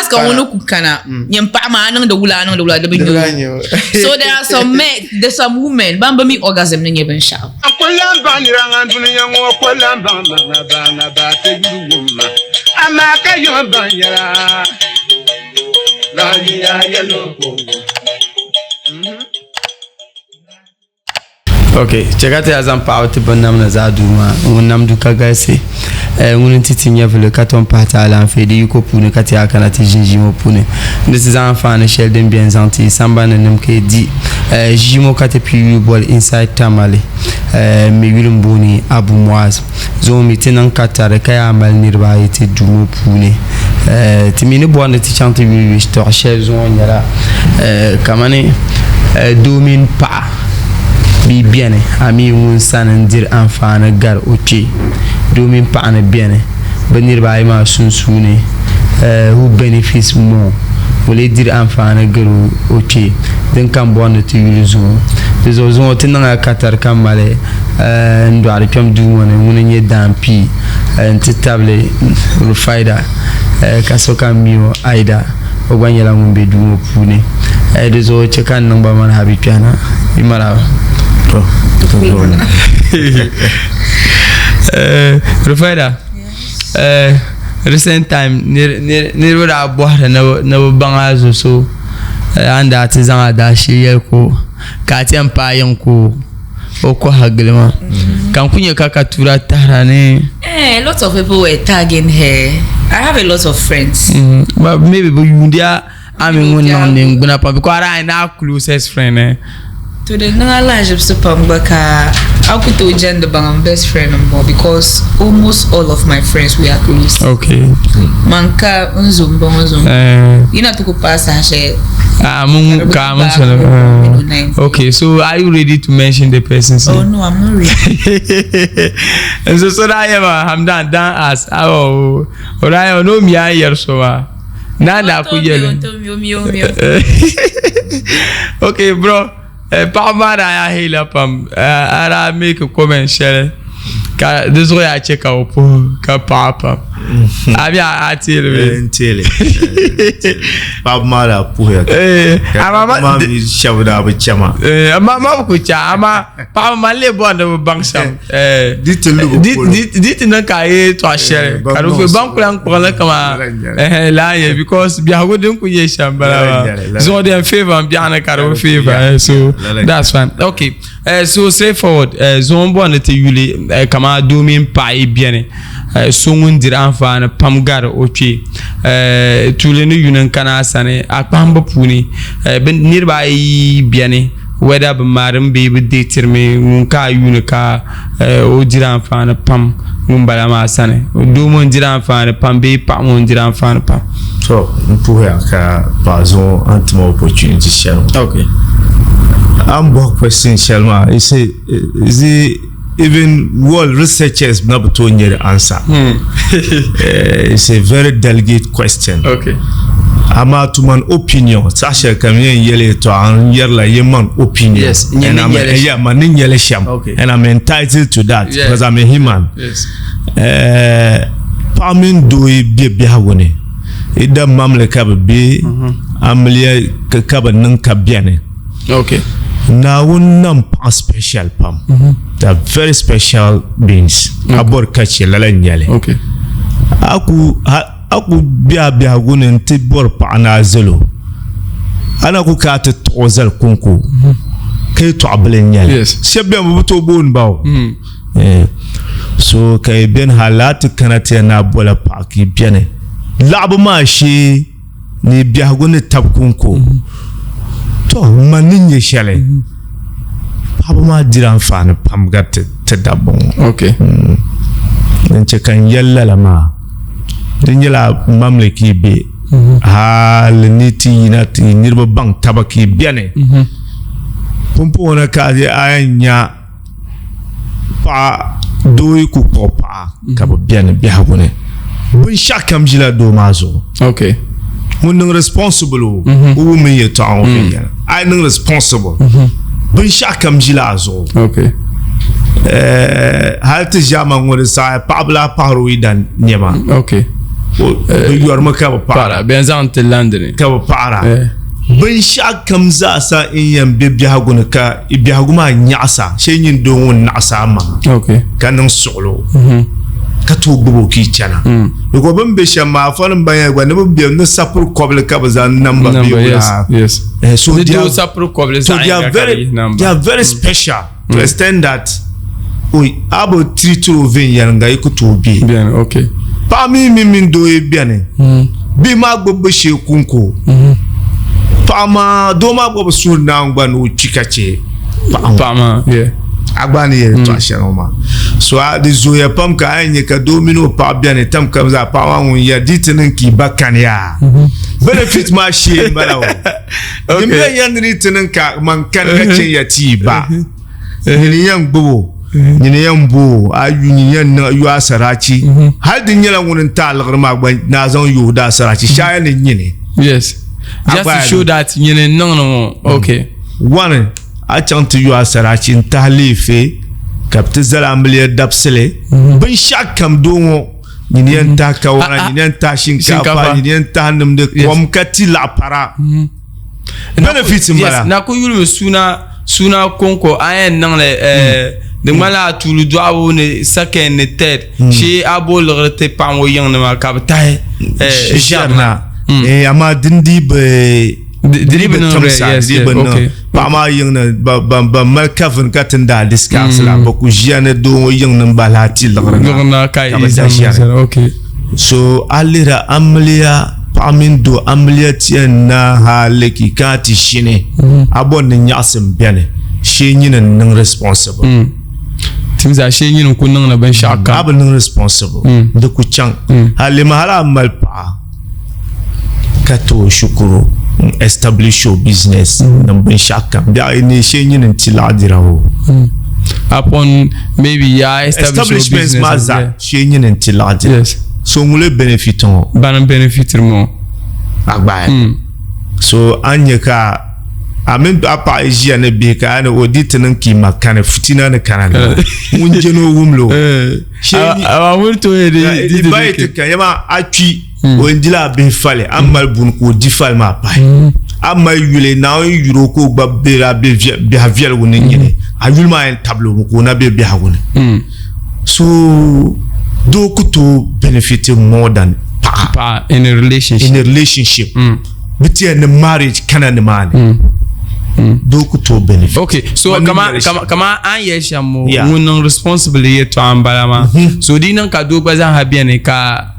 ka ŋuni ku kana nyin paɣa maa a niŋdi wula a niŋdi wula di bi nyɛ o. So there are some men, there's some women ban bi mi orgasm ni nyɛ binshɛɣu. N ku lan baŋ nira ŋan dunia ŋɔ ku lan baŋ maŋa baŋa baa ti yuli wum ma, amaa ka yiŋ baŋ yɛla. Lahiya yɛl o ka o wum. Ok, chɛ ka ti yaa zaŋ paɣaba ti binnamda zaa duu maa. Ŋun nam du ka galisi, eh, ŋuni n-ti ti nyɛvili ka tom pahi ti alaafee di yiko puuni ka ti yaa kana ti ʒin ʒii ŋɔ puuni. N di ti zaŋ anfaani shɛli din beni zaŋ ti yi sambani ni nim ka yi di, eh, ʒii ŋɔ ka ti pii yuli boli Inside Tamale, eh, m mi yuli m-booni Abu Muaz. Zuŋɔ mi ti niŋ katari ka yaa mali niriba ayi ti duu ŋɔ puuni. Eh, ti mi ni bɔri ni ti chaŋ ti yuli yuli shitɔɣu shɛli zuŋɔ nyɛla, eh, kamani, eh, doo mini paɣa bi beni, a mi ŋun sani n-diri anfaani gari o kpee. Doo mini paɣa ni beni, bɛ niriba ayi maa sunsuuni, eh, who benefits more, ŋun lee diri anfaani gari o kpee. Din ka m bɔri ni ti yuli zuŋɔ. Di zuɣu zuŋɔ ti niŋla katari ka mali n dɔɣiri kpɛm duu ŋɔ ni ŋuni n-nyɛ Daan Pii nti tabili Rufaida ka sokam mi o Aida o gba nyɛla ŋun be duu ŋɔ puuni. Di zuɣu chɛ ka n niŋ ba mani habi kpɛhina. Yi maraba. Rufaida, recent time niriba daa bɔhiri ni bɛ baŋ a zo so a ni daa ti zaŋ a daashee yɛli ka o ka a ti yɛn paai yiŋ ka o kɔha gili ma ka n ku nyɛ ka Katura tahira ni. Eh, a lot of people were tagging her. I have a lot of friends. But maybe bi yuundi a a mini ŋun niŋ ningbuna pam because a daa nyɛ a closest friend eh. To di niŋ alahiʒibisi pam gba ka a ku tooi jɛndi baŋ n best friend n bɔŋɔ because almost all of my friends we are close. Okay. Man ka n zo n bɔŋɔ zo. Eh. Yi na ti ku paai saha shɛli. Ah, mun ka mun sɔnna. Okay, so are you ready to mention the person's name? Oh no, I'm not ready. And so so daa yɛma Hamdan dan as oh o daa yɛma no mi a yɛri so maa. Naa daa ku yɛli. Okay bro, eh, paɣaba maa daa yaa heela pam eh, a daa make comment shɛli ka di zuɣu yaa chɛ ka o puhi ka paɣa pam. A bɛ a teeli bee? Eh, n teeli. Paɣaba maa daa puhiya. Eh, amaa ma mi shɛba daa bi chɛ ma. Eh, ma ma bi ku chɛ amaa paɣaba maa n lee bɔri ni bi baŋ shɛm. Eh, Di ti lu bi polo. Di ti niŋ ka a ye tɔɣ shɛli Eh, ban ka di niŋ ku ban ku lahi kpuɣili kaman Lala n-nyɛli. eh, lala n-nyɛ because biɛhigu din ku nyɛ shɛm bala Lala maa. n-nyɛli, lala Zuɣu din favour n biɛɣu ni ka di bi favour, Yeah, eh, so yeah, lala n-nyɛli. that's fine. Okay, eh, so straight forward, eh, zuɣu n bɔri ni ti yuli, eh, kaman doo mini paɣa yi beni, eh, so ŋun diri anfaani pam gari o kpee, eh, tuuli ni yuni n kana a sani, a kpahimbu puuni, eh, bɛ niriba ayi yi beni, Whether bɛ maarimi bee bɛ deetirimi, ŋun ka a yuuni ka o diri anfaani pam ŋun bala maa sani. Doo ŋɔ n-diri anfaani pam bee paɣa ŋɔ n-diri anfaani pam? To, n puhiya ka paɣa zuŋɔ a ni ti ma opportunity shɛli ŋɔ. Okay. A ni bɔhi question shɛli maa, you see, is it even world researchers na bi tooi nyɛ di answer. It's a very delicate question. Okay. Amaa to man opinion, saha shɛli kam yɛn yɛli yɛltɔɣa n yɛrila yɛ man opinion. Yes, nyɛ And I'm, ni nyɛli yeah, man ni nyɛli shɛm. Okay. And I'm entitled to that Yeah. because I'm a human. Yes. Paɣa mini doo yi be biɛhigu ni, i da mamli ka bi be, amiliya ka bi niŋ ka beni. Okay. Naawuni nam paɣa special pam. They are very special beings. A bɔri ka chɛ lala n-nyɛli. Okay. A ku a ku be a biɛhigu ni nti bɔri paɣa ni a zali o, a na ku ka a ti tuɣi o zali kɔŋko ka yɛtɔɣa bili n-nyɛli. Yes. Shɛba beni bɛ bi tooi booni ba o. So ka yi beni hali a ti kana ti yɛn ni a bɔla paɣa ka yi beni. Laɣibu maa shee ni biɛhigu ni tabi kɔŋko, tɔ man ni nyɛ shɛli paɣaba maa diri anfaani pam gari ti dabba ŋɔ. Okay. Din chɛ ka n yɛli lala maa di nyɛla mamli ka yi be hali ni ti yina ti niriba baŋ taba ka yi beni. Pumpɔŋɔ na ka a yɛn nya paɣa doo yi ku kpuɣi paɣa ka bi bɛni biɛhigu ni binshaɣu kam ʒila doo maa zuɣu okay ŋun niŋ responsible o mhm. o wum n yɛltɔɣa ŋɔ mm. viɛnyɛla a yi niŋ responsible mhm. binshaɣu kam ʒila a zuɣu okay eh, hali ti ʒiɛma ŋɔ di saha paɣaba lahi pahiri o yidan nɛma okay Bi yɔrimi ka bi paɣira. Bɛn zaŋ ti London. Ka bi paɣira. Binshɛɣu kam zaasa n yɛn be biɛhigu ni ka biɛhigu maa nyaɣisa shee nyin doo ŋun naɣisi a maŋa ka niŋ suɣilo ka tooi gbubi o ka yi chana. Because bɛ ni be shɛm maa afanim ban yɛn gba ni bɛ be ni sapiri kɔbili ka bɛ zaŋ namba bee wula. So they are very, they are very special to extend that o a bi treat o viɛnyɛliŋga yi ku tooi be. Paɣa mi mi mini doo yi beni bihi maa gbubbu shee kunko paɣa maa doo maa gba bi suhuri Naawuni gba ni o kpi ka chɛ paɣa ŋɔ a gba ni yɛli tɔɣa shɛli ŋɔ maa so a di zooya pam ka a yɛn nyɛ ka doo mini o paɣa beni tam kam zaa paɣa maa ŋun yɛri di ti niŋ ka i ba kani yaa benefit maa shee n bala o din bɛ yɛn ni di ti niŋ ka man kani ka chɛ ya ti i ba nyini yɛn gbubi o nyini yɛn bo o a yu nyini yɛn niŋ yu asarachi hali di nyɛla ŋuni n ta liɣiri maa gba naa zaŋ yu o da asarachi shaya ni nyini yes just to show that nyini n niŋdi ŋɔ okay one a chaŋ ti yu asarachi n tahi leefe ka bi ti zali amiliya dabisili binshaɣu kam doo ŋɔ nyini yɛn tahi kawana nyini yɛn tahi shinkaafa nyini yɛn tahi nimdi kom ka ti laɣa para benefit n bala na ku yulimi suna suna konko a yɛn niŋli eh, di ŋmanila a tuuli dɔɣibu ni second ni third hmm. shee a bo liɣiri ti paɣa ŋɔ yiŋ ni maa ka bi tahi eh, ʒiɛri na hmm. eh, amaa din dii bi di bi timsa di bi niŋ paɣa maa yiŋ ni ban mali kavin ka ti ni daa discuss la hmm. bi ku ʒiya ni doo ŋɔ yiŋ ni n bahi lahi ti liɣiri na ka bi da ʒiɛri So a lihira amiliya paɣa mini doo amiliya ti yɛn naai hali ka yi kana ti shini a bɔri ni nyaɣisim beni shee nyini n-niŋ responsible. Tim zaa shee nyini n-ku niŋdi binshɛɣu kam. A bi niŋ responsible di ku chaŋ. Hali ma hali a mali paɣa ka ti o shikuru n-establish o business niŋ binshɛɣu kam biɛɣu yi neei shee nyini n-ti laɣidira o. Upon maybe ya establish your Establishment maa business. zaa Yeah. Shee nyini n-ti laɣidira. Yes. So ŋun benefit ŋɔ? Bani benefit ŋɔ. A gbaai. So a ni nyɛ ka a mini a paɣa yi ʒiya ni bihi ka a ni o di ti niŋ ka i ma kani fitina ni kana na ŋun je ni o wumli o. Shee nyi- A wuli to ye di di di ba yi ti kani yɛma a kpi o yɛn dila a bihi fali a mali buni ka o di fali maa pahi a mali yuli Naawuni yuri o ka o gba be a bihi viɛligu ni nyini a yuli maa yɛn tabili o mi ka o na be biɛhigu ni. So doo ku tooi benefit more than paɣa paɣa in a relationship in a relationship mm. bi ti ni marriage kana ni maani mm. mm. doo ku tooi benefit okay so kama kama kama an yɛ shɛm mo ŋun niŋ responsible yɛltɔɣa n bala maa mm-hmm. so di niŋ ka doo gba zaa ha bɛni ka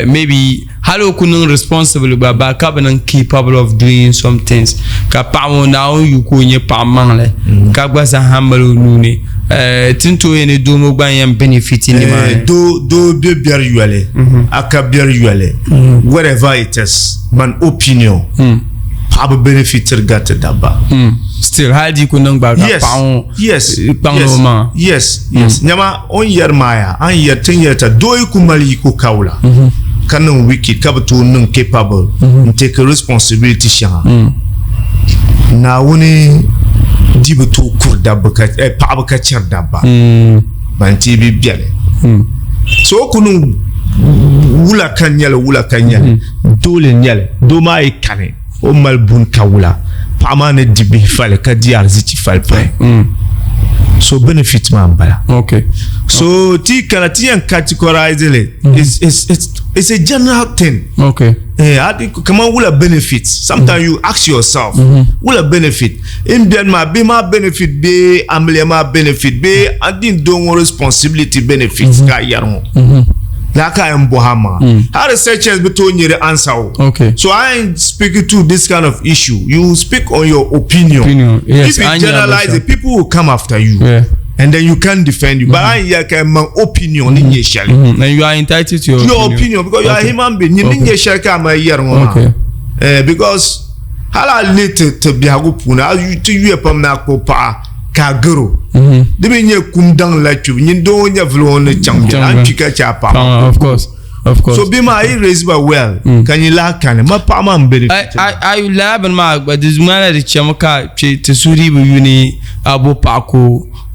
maybe hali o ku niŋ responsible gba ba ka bi niŋ capable of doing some things ka paɣa ŋɔ Naawuni yu ka o nyɛ paɣa maŋli mm. ka gba zaa mali o nuuni eh, ti ni tooi ni doo ŋɔ gba n yɛn benefit nimaani eh, doo doo bɛ biɛri yɔli mm-hmm. a ka biɛri yɔli mm-hmm. whatever it is man opinion mm. Paɣaba benefitiri gariti dabba. Still hali di ku niŋ gba ka paɣa ŋɔ yes kpaŋdi o maŋa. Yes yes mm. Nyama o ni yɛri maa yaa a ni yɛri ti ni yɛri ta doo yi ku mali yiko kawula mm-hmm. ka niŋ wicked ka bi tooi niŋ capable mm-hmm. n take responsibility shɛŋa mm. Naawuni di bi tooi kuri dabba ka eh, paɣaba ka chɛri dabba mm. Ban ti bi bɛni so o ku niŋ wula ka nyɛli wula ka nyɛli Doole n nyɛli doo maa yi kani o mali buni ka wula paɣa maa ni di bihi fali ka di arizichi fali pahi so benefit maa n bala okay so ti kana ti yɛn categorize li it's, it's, it's, it's a general thing okay eh, kaman wula benefit sometimes mm. you ask yourself mm -hmm. wula benefit in biɛni maa bihi maa benefit bee amiliya maa benefit bee a din doo ŋɔ responsibility benefit mm -hmm. ka a yɛri ŋɔ mm -hmm. laa ka a yɛn bɔhi a maŋa mm. how researchers bi tooi nyɛ di answer o okay. so I ain't speaking to this kind of issue you speak on your opinion, opinion. Yes, if you generalize it people will come after you yeah. and then you can't defend you. Mm -hmm. But I hear ka man opinion ni nyɛ shɛli. Mm-hmm. And you are entitled to your, your opinion. opinion because you okay. are human being. Ni nyɛ shɛli ka ma yɛri ŋɔ maa. Okay. Eh, because hali a lihi ti ti biɛhigu puuni a ti yuya pam ni a kpuɣi paɣa ka a garo mm-hmm. di mi nyɛ kum daŋ la kpibu nyin doo ŋɔ nyɛvili ŋɔ ni chaŋ biɛni a ni kpi ka chɛ a paɣa maa. Of course. Of course. So bihi maa a yi raise ba well mm. ka nyin lahi kani ma paɣa maa n benefit. A yi lala bini maa gba di ŋmanila di chɛmi ka kpɛ ti suhuri bi yu ni a bo paɣa ka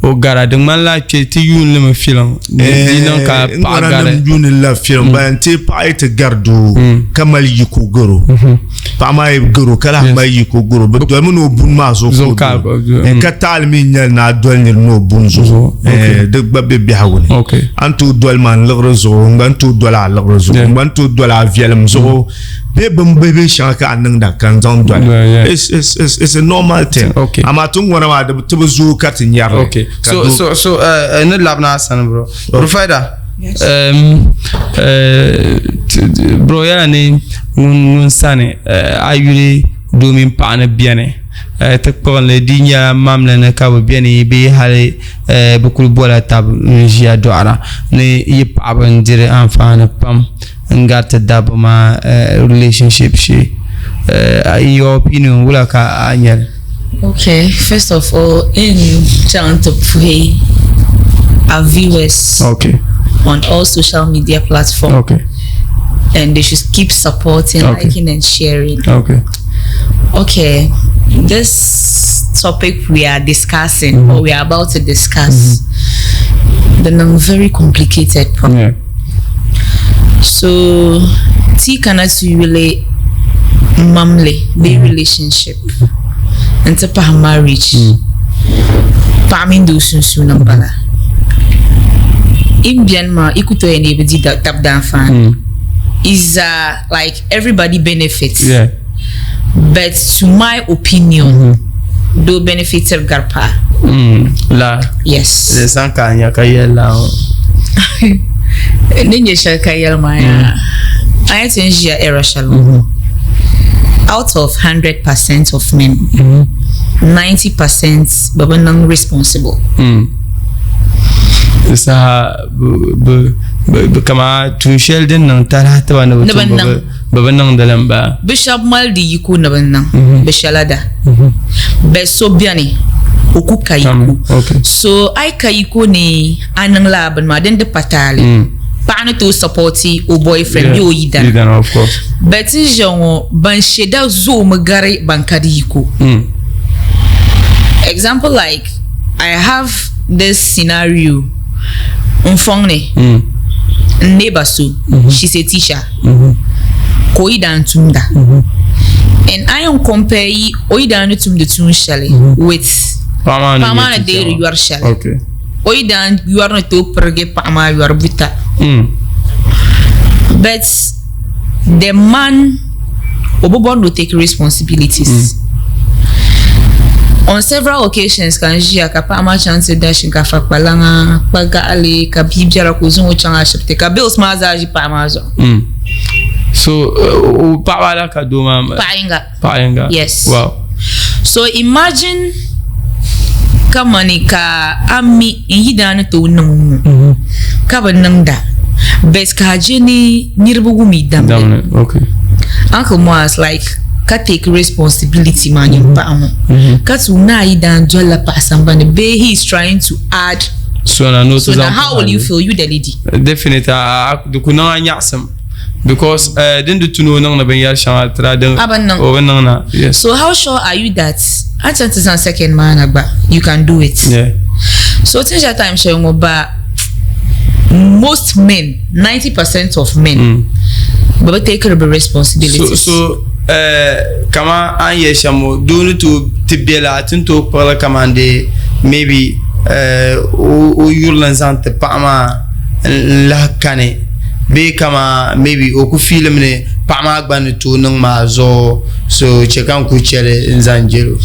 o gara di ŋmanila kpe ti yuuni limi filiŋ di niŋ ka paɣa gari nim yuuni la filiŋ ban ti paɣa yi ti gari doo ka mali yiko garo paɣa maa yi garo ka lahi mali yiko garo bi dolimi ni o buni maa zuɣu ka o doli ka taali mi nyɛli ni a doli niri ni o buni zuɣu di gba be biɛhigu ni a ni tooi doli ma n liɣiri zuɣu n gba ni tooi doli a liɣiri zuɣu n gba ni tooi doli a viɛlim zuɣu bee bin bihi bihi shɛŋa ka a niŋda ka n zaŋ doli it's it's it's it's a normal thing okay. Amaa ti ŋɔna maa ti bi zooi ka ti nyɛri li okay. So so so ni labina a sani bro Rufaida. Yes. Bro yɛla ni ŋun sani a yuli doo mini paɣa ni bɛni ti kpuɣinli di nyɛla mamli ni ka bi bɛni bee hali bi kuli bola tabi n ʒiya dɔɣira ni yi paɣaba n diri anfaani pam n gariti dabba maa relationship shee in your opinion wula ka a nyɛli? Okay, first of all, in chaŋ ti puhi our viewers okay. on all social media platforms. Okay. And they should keep supporting, okay. liking and sharing. Okay. Okay. This topic we are discussing mm -hmm. or we are about to discuss, mm -hmm. the very complicated problem. Yeah. So ti kana ti yuli mamli bee relationship n-ti pahi marriage paɣa mini doo sunsuuni m-bala. Yi beni maa yi ku tooi yɛn ni yi bi di tab daanfaani. Yi zaa like everybody benefits but to my opinion doo benefitiri gari paɣa. La. Yes. Di zaŋ ka a nya ka yɛli laa ŋɔ. Ni nyɛ shɛli ka yɛli maa yaa a yɛn ti ni ʒiya era shɛli ŋɔ out of 100% of men 90% bɛ bi niŋ responsible. Di saha bi kama tuun shɛli din niŋ talahi tiba ni bi Ni bi tum niŋ. bi bi niŋdi li m-bala. Bɛ shɛba mali di yiko ni bi niŋ bɛ shɛla da. Bɛ so beni o ku ka yiko. So a yi ka yiko ni a niŋ lala bini maa din di pa taali. Paɣa ni tooi supporti o boyfriend bee o yidana. But n ʒiya ŋɔ ban she da zoomi gari ban ka di yiko. Example like I have this scenario n fɔŋ ni n neighbor so she's a teacher. Ka o yidana tumda and a yɛn compare yi o yidana ni tumdi tuun shɛli with paɣa maa ni deeri yɔri shɛli o yidana yɔri ni tooi pirigi paɣa maa yɔri buta but the man o bi bɔri ni o take responsibilities on several occasions ka n ʒiya ka paɣa maa chaŋ ti da shinkaafa kpalaŋa kpa gaɣali ka bia biɛra ka o zaŋ o chaŋ ashibiti ka bills maa zaa ʒi paɣa maa zuɣu So paɣaba ala ka doo maa paɣa yinga paɣa yinga yes wow so imagine kamani ka a mi n yidana ni tooi niŋ ŋɔ ka bi niŋda but ka a je ni niriba wum yi damli okay Uncle Moaz like ka take responsibility maa nyin paɣa ŋɔ ka tuui ni a yidana dolila paɣa sambani bee he is trying to add so na no so now how will you feel you the lady definitely di ku niŋ a nyaɣisim because din di tu ni o niŋdi binyɛri shɛŋa tira din A bi niŋ. o bi niŋ na yes so how sure are you that a chaŋ ti zaŋ second maa na gba you can do it yeah so ti ni ʒiya time shɛli ŋɔ ba most men 90% of men bɛ bi take bi responsibilities so so kaman a ni yɛli shɛm ŋɔ doo ni tooi ti be la ti ni tooi kpuɣili kaman dee maybe o yurili n-zaŋ ti paɣa maa n-lahi kani bee kaman maybe o ku fiilimi ni paɣa maa gba ni tooi niŋ maa zuɣu so chɛ ka n ku chɛ li n-zaŋ jɛl o.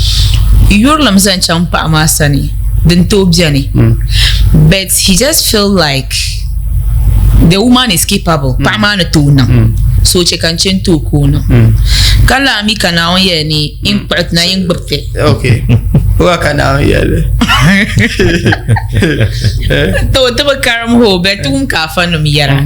Yurilim zaŋ chaŋ paɣa maa sani din tooi beni but he just feel like the woman is capable paɣa maa ni tooi niŋ so chɛ ka n chɛ n-tooi ka o niŋ ka lahi mi ka Naawuni yɛli ni n kpuɣi ti na yin gbubi ti. Okay. Wa ka Naawuni yɛli. To ti bi karim ho bɛ ti wum ka afa nim yɛra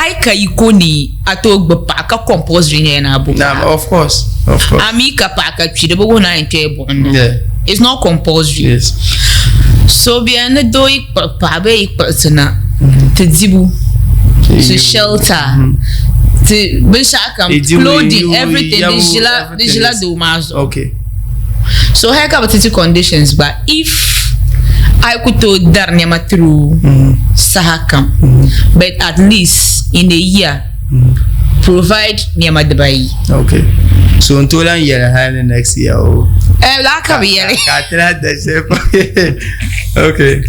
a yi ka yiko ni a tooi gbubi paɣa ka compulsory nyɛla ni a bo Naam, paɣa. of course. Of course. A mi ka paɣa ka kpi di bi wuhi ni a yɛn kpɛla buɣim ni. Yeah. It's not compulsory. Yes. So bɛ ni doo yi kpuɣi paɣa bee yi kpuɣi ti na ti dibu ti shelter ti binshɛɣu kam I dibu, clothing i everything di yabu, ʒila di everything ʒila is- doo maa zuɣu. Okay. So hali ka bi ti ti conditions gba if A yi ku tooi dari nɛma tiri o saha kam, but at least in a year, provide nɛma dibayi. Okay. So n tooi lan yɛli hali ni next year o. Eh, laa ka bi yɛli. Ka a ti lahi da shɛli pam. Okay.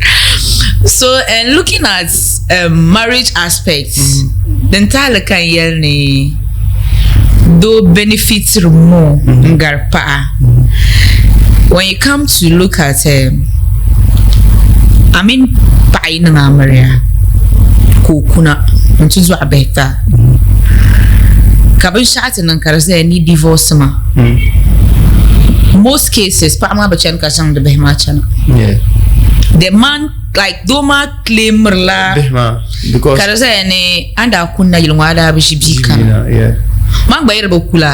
So, and looking at marriage aspects, din tahili ka n yɛli ni doo benefitiri more n-gari paɣa. When you come to look at a mini paɣa yi niŋ amiliya ka o kuna nti dɔɣi bihi ti a, ka binshɛɣu ti niŋ ka di zaya ni divorce ma, most cases paɣa maa bi chani ka zaŋdi bihi maa chana. The man like doo maa claimiri la Bihi maa because ka di zaya ni a ni daa kunna yili ŋɔ a daa bi ʒi bia kana. Yeah. Man gba yɛli bi kula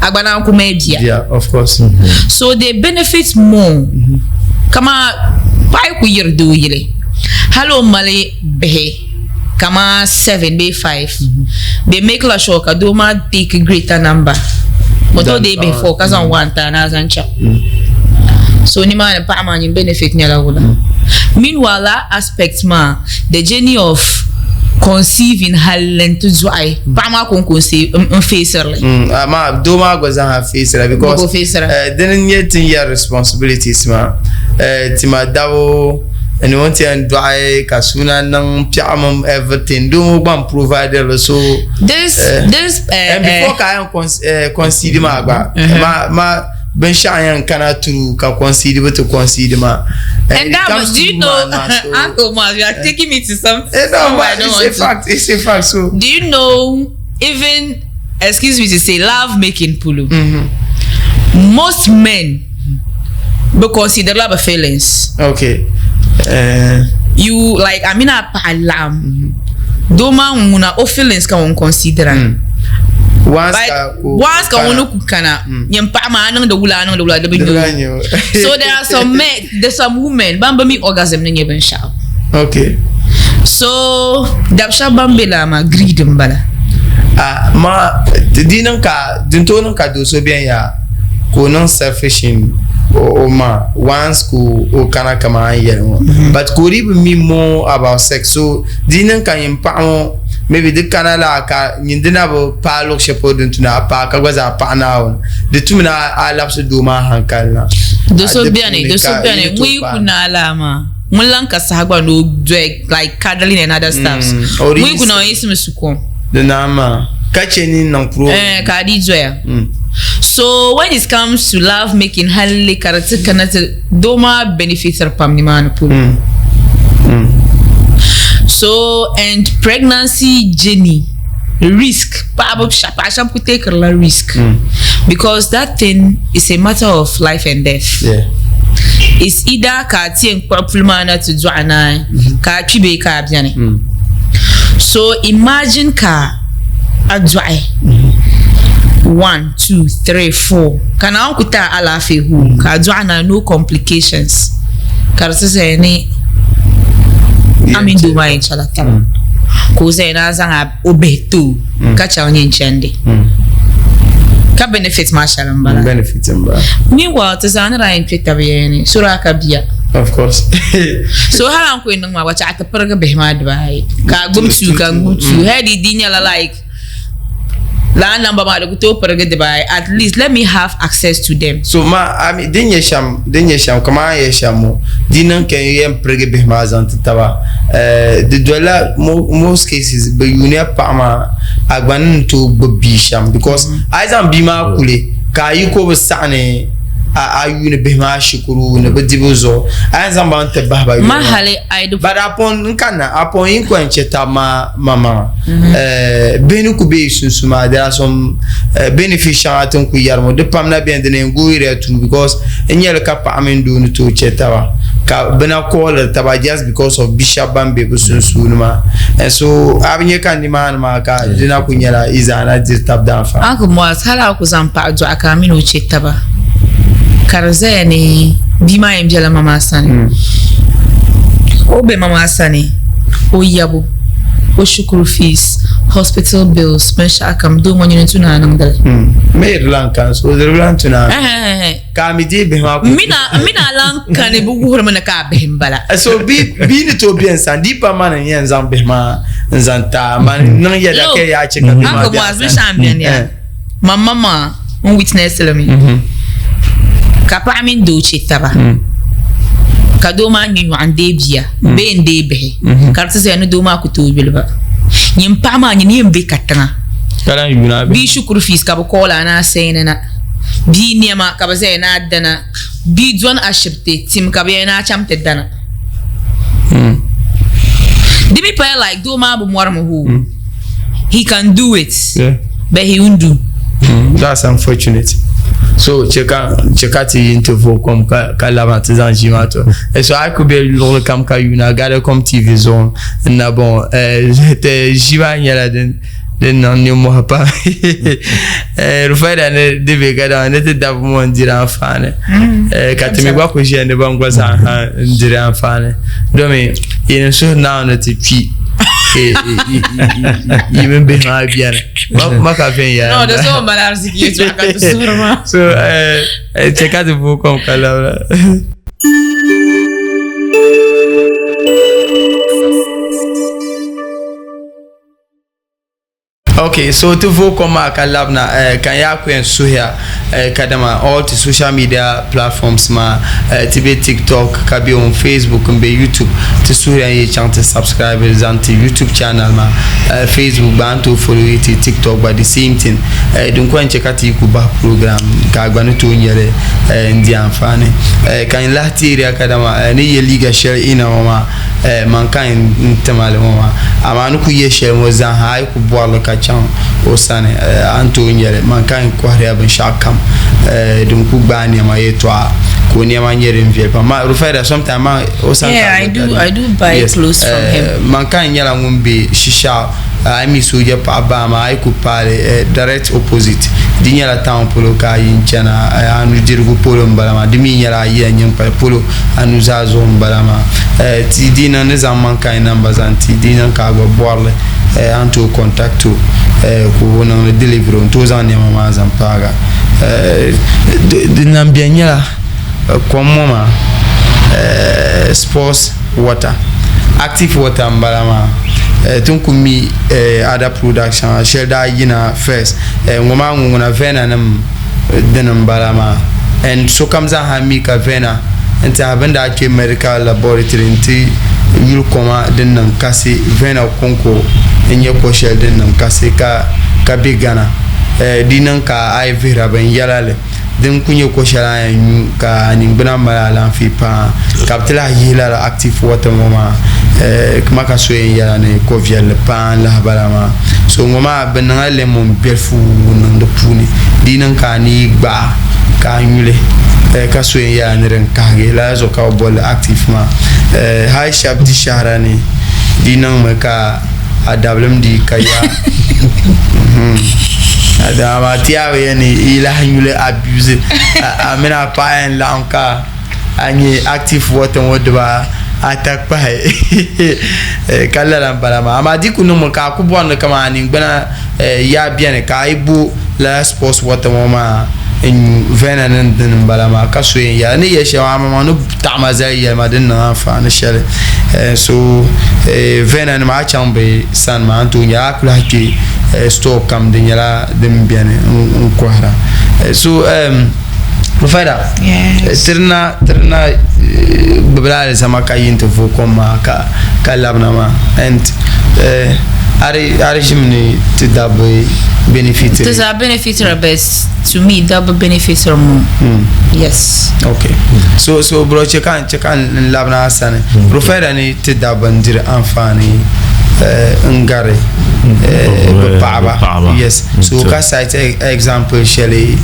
a gba naan ku mali bia. Yeah, of course. So they benefit more. Kama paɣa yi ku yiri doo yili hali o mali bihi kama 7 bee 5 they make la sure ka doo maa take greater number. O tooi deei bihi 4 ka zaŋ 1 ti a ni a zaŋ chaŋ. So nimaani paɣa maa nyin benefit nyɛla wula. Meanwhile lala aspect maa the journey of conceiving hali n-ti dɔɣi paɣa maa kɔŋko n-feesiri li. Amaa doo maa gba zaa feesira because Bɛ feesira. Dini n-nyɛ ti ni yɛri responsibilities maa tima dabo ni o ni ti yɛn dɔɣi ka suuna niŋ piɛɣu mini everything doo ŋɔ gba n-providiri li so This, this, and before ka a yɛn concede maa gba ma binshɛɣu yɛn kana through ka concede bi ti concede maa. And that was, do you know, Uncle Maz, you are taking me to some, eh, no, somewhere I don't it's want a fact, to. It's a fact, so. Do you know, even, excuse me to say, love making pulu. Most men, bi consider love feelings. Okay. You, like, I mean, a paɣa laɣim. Doo maa ŋuna o feelings ka ŋun consider. Once But ka o once ka kana. ŋuni ku kana, nyin paɣa maa a niŋdi wula, a niŋdi wula, di bi Di nyo. bi nyo. So there are some men, there's some women ban bi mi orgasm ni nyɛ binshɛɣu. Okay. So dab shɛba ban be laa maa greed n bala. Ah, ma di niŋ ka din tooi niŋ ka do so bɛn ya ka o niŋ selfish in o ma once ka o kana kaman a ni yɛli ŋɔ but ka o dii bi mi more about sex so di niŋ ka nyin paɣa ŋɔ maybe di kana la ka nyin di na bi paai luɣ shɛli polo din tu ni a paai ka gba zaa paɣi Naawuni di tumi ni a labisi doo maa hankali na. Do so Di beni, puuni do so ka beni, yi ŋun tooi yi ku paai. naai laa maa, ŋun lan ka saha gba ni o dɔi like cuddling and other stuffs. O di Ŋun yi ku yiɣisi. naai o yiɣisimi su kom. Di naai maa ka chɛ ni niŋ problem. Eh, ka a dii doya. So when it comes to love making halli ka di ti kana ti doo maa benefitiri pam nimaani polo. So and pregnancy journey risk paɣaba paɣa shɛba ku takiri la risk because that thing is a matter of life and death. Yeah. It's either ka a ti yɛn kpuɣi puli maa na ti dɔɣi naai ka a kpi bee ka a beni. So imagine ka a dɔɣi 1, 2, 3, 4 ka Naawuni ku ti a alaafee huu ka a dɔɣi naai no complications ka di ti zaya ni a mini doo maa yɛn chɛla taba ka o zaya ni a zaŋ o bihi ti o ka chaŋ nyin chandi ka benefit maa shɛli m-bala. Benefit m-bala. Meanwhile ti zaa ni daa yɛn kpe taba yɛya ni so daa ka bia. Of course. So hali a ni ku yɛn niŋ maa gba chaɣ ti pirigi bihi maa dibaayi ka a gbubi two ka n gbubi two hali di di nyɛla like lala number maa di ku tooi pirigi dibaayi at least let me have access to them. So ma I mean din nyɛ shɛm din nyɛ shɛm kamani a ni yɛli shɛm ŋɔ di niŋ ka n yɛn pirigi bihi maa zaŋ ti taba eh, di dolila most cases bɛ yuuniya paɣa maa a gba ni ni tooi gbubi bia shɛm because a yi zaŋ bia maa kuli ka a yiko bi saɣi ni a yuuni bihi maa shikuru ni bi dibu zuɣu a yɛn zaŋ ba n ti bahi ba Ma hali a yi But upon n kanna upon yin ko yɛn chɛ tab maa maŋmaŋa eh, bihi ni ku be yi sunsu maa there are some eh, benefit shɛŋa ti ni ku yɛri ŋɔ di pam na beni di ni yɛn go area through because n nyɛli ka paɣa mini doo ni tooi chɛ taba ka bɛ na kɔɔliri taba just because of bi shɛba ban be bɛ sunsuuni maa and so a bi nya ka nimaani maa ka di na ku nyɛla yi zaa na diri tab daanfaani. Uncle Moaz, hali a ku zaŋ paɣa dɔɣi ka a mini o chɛ taba ka di zaya ni bia maa yɛn bela ma maa sani. O be ma maa sani, o yabo, o shikuru fees, Hospital bills, binshɛɣu kam doo ŋɔ nyini n-tu ni a niŋdi li. Mi di lan kani, so di bi lan tu ni a Ka a mi deei bihi maa ku. M mini a lan kani bi wuhirimi ni ka a bihi m-bala. So bia ni tooi be n sani, di yi pa mani n-yɛn zaŋ bihi maa n-zaŋ ti a, mani niŋ yɛda ka yaa chɛ ka bihi maa be a sani. Uncle Boaz, binshɛɣu m-beni ya, man maŋmaŋa n witness li mi, ka paɣa mini doo chɛ taba, ka doo maa ŋme nyɔɣu n-deei bia bee n-deei bihi, ka di ti zaya ni doo maa ku tooi yuli ba. Nyin paɣa maa nyini yɛn be katiŋa. Ka lan yuun a bihi. Bia shikuru fees ka bɛ call a ni a send na. Bia nɛma ka bɛ zaya ni a dana. Bia dɔni ashibiti tim ka bɛ yɛli ni a chaŋ ti dana. Di mi paya like doo maa bi mɔrimi hoo. He can do it but he won't do. That's unfortunate. So che ka che ka ti yi nti vooi kom ka ka labina ti zaŋ ʒii maa to. So a ku be luɣili kam ka yuuna Gadacom TV zuɣu n na bɔŋɔ. Ʒii maa nyɛla din din niŋ nimmohi pam. Rufaida ni di be gadama ni ti dabba ŋɔ n-diri anfaani ka ti mi gba ku ʒiya ni ban gba zaa ha n-diri anfaani domi yi ni suhi Naawuni ni ti kpi yi mini bihi maa beni ma ka viɛnyɛla. No, di zuɣu m-mali ariziki yɛltɔɣa ka ti suhiri maa. So chɛ ka ti booi kom ka labina. Ok, so ti vooi kom maa ka labina eh, ka n yaa ku yɛn suhiya eh, kadama all ti social media platforms maa eh, ti be TikTok ka be on Facebook n be YouTube ti suhiriya n yi chaŋ ti subscribe zaŋ ti YouTube channel maa eh, Facebook gba a ni tooi follow yi ti TikTok gba the same thing eh, din ku yɛn che ka ti yi ku bahi program ka a gba ni tooi nyɛli eh, n di anfaani eh, ka n lahi teeriya kadama eh, ni ye liiga shɛli ina ŋɔ maa Eh, man ka n tima li ŋɔ maa, amaa ni ku ye shɛli ŋɔ zaa a yi ku bɔri li ka chaŋ o sani, eh, a ni tooi nya li. Man ka n kɔhiriya binshɛɣu kam, eh, din ku gbaai nɛma yɛtɔɣa, ka o nɛma nyɛ din viɛli pam. Ma, Rufaida, sometime man o sani ka Yeah, a I do, I do buy Yes, clothes from eh, him. Man ka n nyɛla ŋun be Shishɛɣu, a yi mi sooja paɣa baa maa, a yi ku paai li, eh, direct opposite. Di nyɛla town polo ka a yi n-chana, eh, a nudirigu polo m-bala maa, di mi nyɛla a yiya nyiŋpali polo. A nuzaa zuɣu m-bala maa. Ti di niŋ ni zaŋ mankind namba zaŋ ti di niŋ ka a gba bɔri li a ni tooi contact o ka o niŋ li delivery o ni tooi zaŋ nɛma maa zaŋ paagi a. Din lahi beni nyɛla kom ŋɔ maa sports water, active water m-bala maa. Ti ni kuli mi other products shɛŋa shɛli daa yina first ŋɔ maa ŋun ŋuna Vena nim dini m-bala maa and sokam zaa ha mi ka Vena n-tɛha bɛ ni daa kpe medical laboratory nti yuli koma din niŋ kasi Vena kɔŋko n-nyɛ ko shɛli din niŋ kasi ka ka be Ghana. Di niŋ ka a yi vihira binyɛla li din ku nyɛ ko shɛli a yɛn nyu ka a ningbuna mali alaafee paa ka bɛ ti lahi yihi lala active water ŋɔ maa ma ka so yɛn yɛla ni ko viɛlli paa n-lahi bala maa. So ŋɔ maa Bɛ niŋla lemon bilifu niŋ di puuni. Di yi niŋ ka a ni yi gbaai ka a nyu li ka so yɛn yɛla ni din kahigi lala zuɣu ka bɛ boli li active maa. Hali shɛba di shɛhira ni di yi niŋmi ka a dabilim di ka yaa amaa ti yaa bi yɛn ni yi lahi nyu li abuse a mini a paɣa yɛn laɣim ka a nyɛ active water ŋɔ dibaa ata kpahi ka lala n bala maa amaa di ku niŋmi ka a ku bɔri ni kamani a ningbuna yaa beni ka a yi bo lala sports water ŋɔ maa n nyu vena ni dini n bala maa ka so yɛn yɛla ni yɛli shɛli maa amaŋmaŋ ni taɣi ma zali yɛli ma din niŋ anfaani shɛli so vena nima a chaŋ bɛ sani maa a ni tooi nya a ku lahi kpe store kam di nyɛla din beni n kɔhira so Rufada tirina tirina gbubila alizama ka yi nti vooi kom maa ka ka labina maa and a di a di ʒimi ni ti dabba benefit Ti zaa benefitira but to me dabba benefitiri more. Yes. Okay. So so bro che ka che ka n labina a sani. Rufada ni ti dabba n diri anfaani n gari bi paɣaba. Yes. So ka cite example shɛli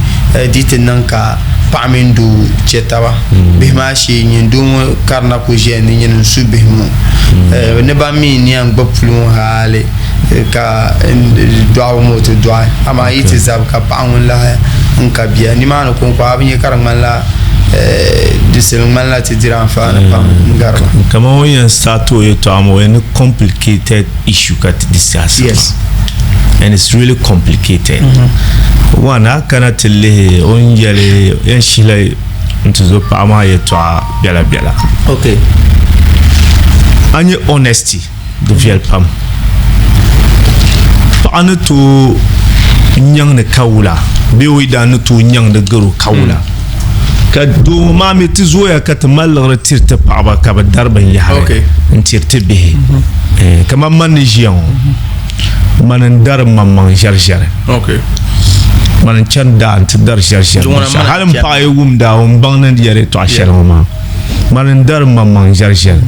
di ti niŋ ka paɣa mini doo chɛ taba bihi maa shee nyin doo ŋɔ karina ku ʒiya ni nyini n su bihi ŋɔ ni ban mi ni yɛn gbubi puli ŋɔ hali ka dɔɣibu ŋɔ ti dɔɣi amaa yi ti zabi ka paɣa ŋun lahi n ka bia nimaani kɔŋko a bi nya ka di ŋmanila Di sili ŋmanila ti diri anfaani pam n-gari ba. Kaman o yɛn start o yɛtɔɣa maa, o yɛn ni complicated issue ka ti discuss Yes. And it's really complicated. One, a kana ti lihi o ni yɛli yɛn shihila n-ti zo paɣa maa yɛtɔɣa biɛla biɛla. Okay. A nya honesty di viɛli pam. Paɣa ni tooi nyaŋdi kawula bee o yidana ni tooi nyaŋdi garo kawula ka doo maa mi ti zooya ka ti mali liɣiri tiri ti paɣaba ka bi dari binyahari n tiri ti bihi eh, kamani man ni ʒiya ŋɔ mani n dari maŋmaŋ ʒɛriʒɛri mani n chani daa n ti dari ʒɛriʒɛri hali n paɣa yi wum daa o n baŋ ni yɛri yɛltɔɣa shɛli ŋɔ maa mani n dari maŋmaŋ ʒɛriʒɛri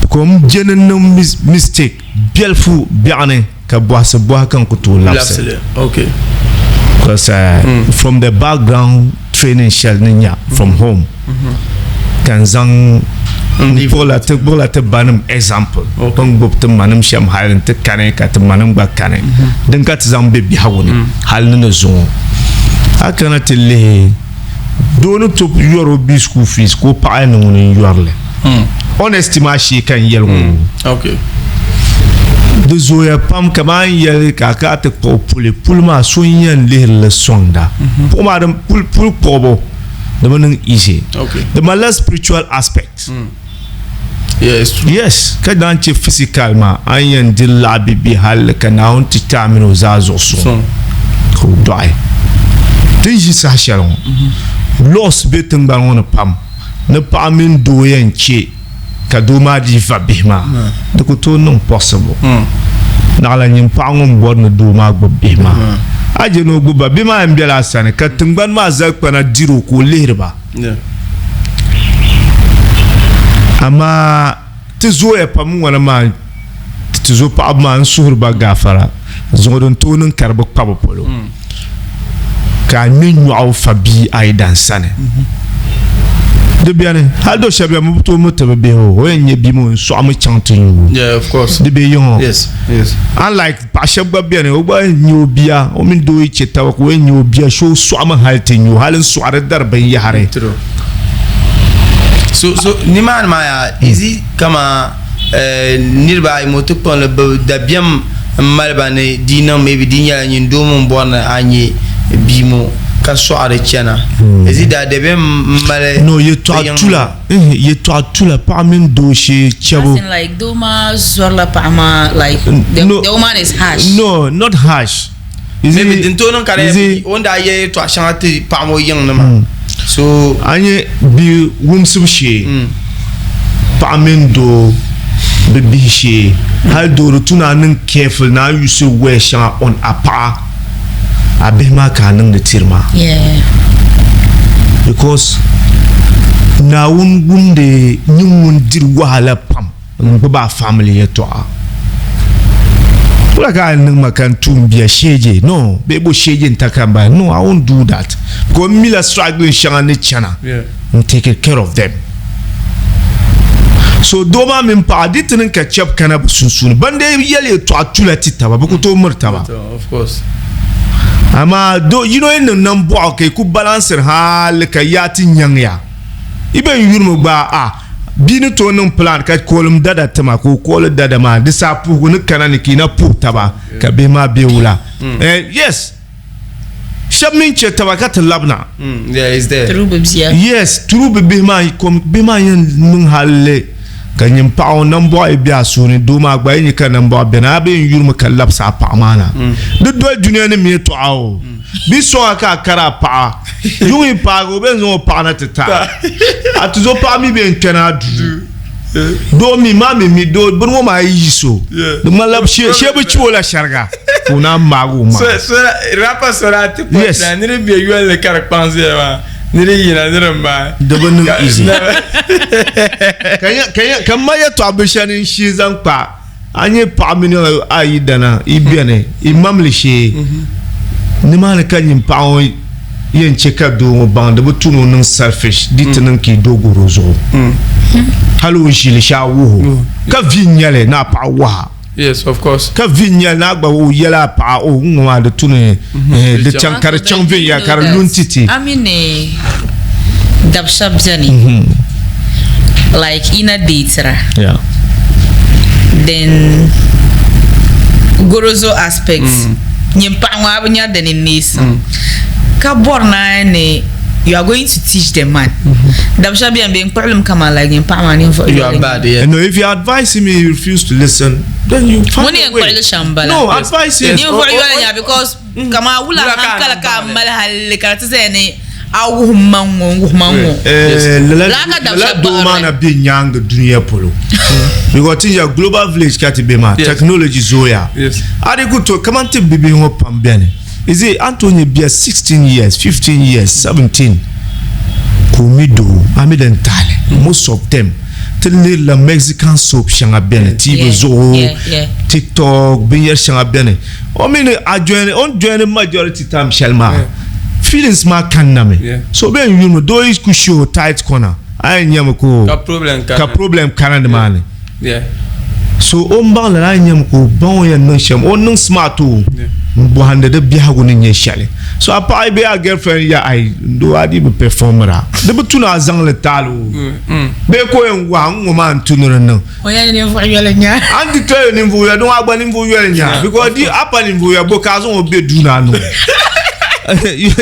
Ka o je ni niŋ mistake biɛlifu biɛɣuni ka bɔhisi bɔhi ka n ku tooi labisi li. Because from the background training shɛli ni nya from home ka n zaŋ n kpuɣila ti kpuɣila ti banim example bin gbubi ti manim shɛm hali n ti kani ka ti manim gba kani din ka ti zaŋ be biɛhigu ni hali ni ni zuŋɔ a kana ti lihi Doo ni tooi yɔri o bia school fees ka o paɣa ni ŋuni n-yɔri li. Honesty maa shee ka n yɛli ŋɔ. Di zooya pam kamani n yɛli ka a kana ti kpuɣi puli, puli maa so n-yɛn lihiri li sɔŋda. Puɣu maa din puli kpuɣibu di bi niŋ easy. Di malila spiritual aspect. Yes, ka naan che physical maa a ni yɛn diri laɣa bibi hali ka Naawuni ti ti a mini o zaa zuɣu suŋ ka o dɔɣi. Ti ni ʒi saha shɛli ŋɔ, laws be tiŋgbani ŋɔ ni pam ni paɣa mini doo yɛn che ka doo maa dii va bihi maa, di ku tooi niŋ possible. Naɣila nyin paɣa ŋun bɔri ni doo maa gbubi bihi maa, a je ni o gbubi ba, bihi maa yɛn bela a sani ka tiŋgbani maa zalikpana diri o ka o lihiri ba. Amaa ti zooya pam ŋɔna maa ti zo paɣaba maa n suhuri ba gaafara zuɣu din tooi niŋ ka di bi kpa bi polo ka a ŋmɛ nyɔɣu fa bia a yidan sani di bɛni hali do shɛba bɛni bi tooi mi ti bi bihi o o yɛn nyɛ bia maa o sɔɣimi chaŋ ti nyuui di bɛ yiŋɔ unlike Paɣa shɛba gba beni o gba nyɛ o bia o mini doo yi chɛ taba ka o yɛn nyɛ o bia shee o sɔɣimi hali ti nyu hali n-sɔɣiri dari binyɛhiri. So so nimaani maa yaa is it kama niriba ayi ŋɔ ti kpuɣili bɛ dabiɛm m mali ba ni di niŋ maybe di nyɛla nyin doo ŋun bɔri ni a nyɛ bia ŋɔ ka sɔɣiri chana is it dabiɛm m mali No yɛtɔɣa tula Yɛtɔɣa tula paɣa mini doo shee chɛbu. As in like doo maa zɔrila paɣa maa like the, no, the woman is harsh. No, not harsh. Is Maybe din tooi niŋ ka di o ni daa yɛ yɛtɔɣa shɛŋa ti paɣa ŋɔ yiŋ ni maa. So a nyɛ bia wumsibu shee paɣa mini doo bi bihi shee hali doo di tu ni a niŋ careful ni a use word shɛŋa on a paɣa a bihi maa ka a niŋdi tiri maa because Naawuni wumdi nyin ŋun diri wahala pam n gbubi a family yɛtɔɣa wula ka a niŋ ma ka n tum bia sheeje no bee bo sheeje n ta ka n bahi no I won't do that because n mila struggling shɛŋa ni chana n take care of them so doo maa mini paɣa di ti niŋ ka chɛbu kana bi sunsuuni ban dee yɛli yɛltɔɣa tula ti taba bi ku tooi miri taba amaa do yino yi niŋ nambɔɣu ka yi ku balansiri hali ka yaa ti nyaŋ ya yi bɛn yurimi gba a bia ni tooi niŋ plan ka koolim dada tima ka o kooli dada maa di saha puhigu ni kana ni ka yi na puhi taba ka bihi maa be wula yes Shɛba mi n-chɛ taba ka ti labina. Yes, through bɛ bihi maa kom bihi maa yɛn niŋ halli ka nyin paɣa ŋɔ nambɔɣu yi be a suhu ni doo maa gba yi nya ka nambɔɣu beni a bee n-yurimi ka labisi a paɣa maa na. Di doli dunia nim yɛltɔɣa o. Bɛ sɔŋ a ka a kari a paɣa yuŋ yi paagi o bɛn zaŋ o paɣa na ti ti a. A tuzo paɣa mi bɛn kpɛna a duu. Doo mi maa mi mi doo bini ŋɔ maa yi yi so di ŋmanila shee bi chibi o la shɛriga ka o naan maagi o maŋa. Rapper so daa ti point na ni di be yolli ka di kpaŋ zaya maa ni di yina ni di maai. Di bi niŋ easy. Ka m ma yɛtɔɣa binshɛli ni n shee zaŋ kpa a nyɛ paɣa mini a yidana yi beni yi mamli shee nimaani ka nyin paɣa ŋɔ yɛn chɛ ka doo ŋɔ baŋ di bi tu ni o niŋ selfish di ti niŋ ka yi doo gɔri o zuɣu hali o ʒili shee a wuhi o ka vi n-nyɛli ni a paɣa waha Yes, of course. Ka vi n-nyɛli ni a gba o yɛli a paɣa o ŋ-ŋɔ maa di tu ni di chaŋ ka di chaŋ viɛnyɛla ka di lu n-ti ti. A mi ni Dab shɛba beni like yi na deetira Yeah. then gorozo aspect nyin paɣa ŋɔ a bi nya dini neesim ka bɔri naai ni you are going to teach the man. Dab shɛba beni bɛ n kpuɣilimi kaman like nyin paɣa maa ninvuɣu You are yoli. bad, yeah. No, if you advise him, he refuse to listen, then you find Ŋuni a yɛn way. kpuɣili shɛm bala. No, advise him. Ninvuɣu yoli nya because kaman wula Wula ka a hankali niŋ ka a baŋli. mali halli ka di ti zaya ni a wuhi ma ŋɔ n wuhi ma ŋɔ. Eh, lala Lala ka dab lala shɛba doo maa baɣiri. na be nyaanga dunia polo because ti ya global village ka ti be maa Yes. technology zooya Yes. a di ku to kaman ti bibihi ŋɔ pam beni is it an tooi nyɛ bia 16 years 15 years 17 ka o mi doo a mi din tahili most of them ti lihirila Mexican soap shɛŋa beni TV Yeah, zuɣu yeah, yeah. TikTok binyɛri shɛŋa beni o mi ni a join o ni join majority time shɛli maa feelings maa kanna mi Yeah. so bɛ n yuli doo yi ku show tight corner a yɛn nyɛmi ka o Ka problem kana. ka problem kana nimaani Yeah. so o ni baŋ lala a yɛn nyɛmi ka o baŋ o yɛn niŋ shɛm o niŋ smart o n bɔhindi di biɛhigu ni nyɛ shɛli so a paɣa bee a girlfriend ya ai n doo a dii bi performira di bi tu ni a zaŋli taali o bee ka o yɛn wahi n ŋɔ maa n tu ni di niŋ O yɛn ninvuɣu yoli nya. An ti tɔyo ninvuɣu yoli din a gba ninvuɣu yoli nya because di a pa ninvuɣu yoli bo ka a zaŋ o be duu ni a niŋ